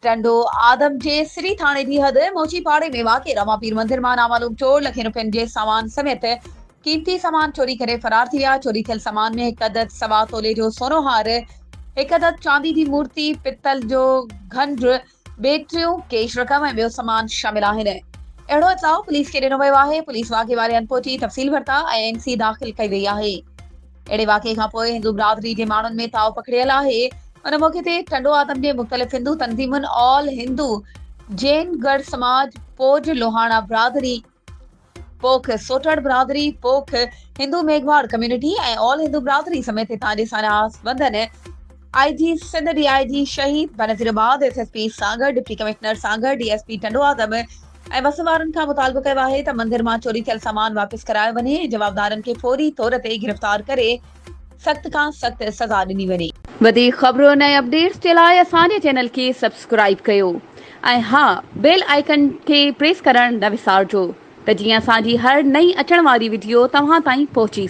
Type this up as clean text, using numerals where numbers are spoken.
ٽنڊو آدم جي سري ٿاڻي جي حد موچي پاڙي ۾ واقع راما پير مندر مان نامعلوم چور لکين روپين جي سامان سميت قيمتي سامان چوري ڪري فرار ٿي ويا. چوري ٿيل سامان ۾ هڪ عدد سوا تولي جو سونو هار، هڪ عدد چاندي جي مورتي، پتل جو گهنڊ، بيٽريون، ڪيش رقم ۽ ٻيو سامان شامل آهن. اهڙو اطلاع پوليس کي ڏنو ويو آهي. پوليس واقعي واري هنڌ پهچي تفصيل ورتا ۽ اين سي داخل ڪئي وئي آهي. اهڙي واقعي کان پوء هندو برادري جي ماڻهن ۾ تاء پکڙيل آهي. ان موقعي تي ٽنڊو آدم جي مختلف هندو تنظيمن آل هندو جين گڙ سماج، پوج لوهاڻا برادري، پوک سوٽڙ برادري، پوک هندو ميگهواڙ ڪميونٽي ۽ آل هندو برادري سميت هتان جي ساڃاهه بندن، آء جي سنڌ، ڊي I جي شهيد Benazirabad, S S P Sanghar, deputy commissioner Sanghar, D S P Tando Adam ۽ وس وارن کان مطالبو ڪيو آهي ته مندر مان چوري ٿيل سامان واپس ڪرايو وڃي ۽ جوابدارن کي فوري طور تي گرفتار ڪري سخت کان سخت سزا ڏني وڃي. وڌيڪ خبرن ۽ اپڊيٽس جي لاء اسان جي چينل کي سبسڪرائيب ڪيو ۽ ها بيل آئيڪن کي پريس ڪرڻ نه وسارجو ته جيئن اسان جي هر نئين اچڻ واري وڊيو توهان تائين پهچي.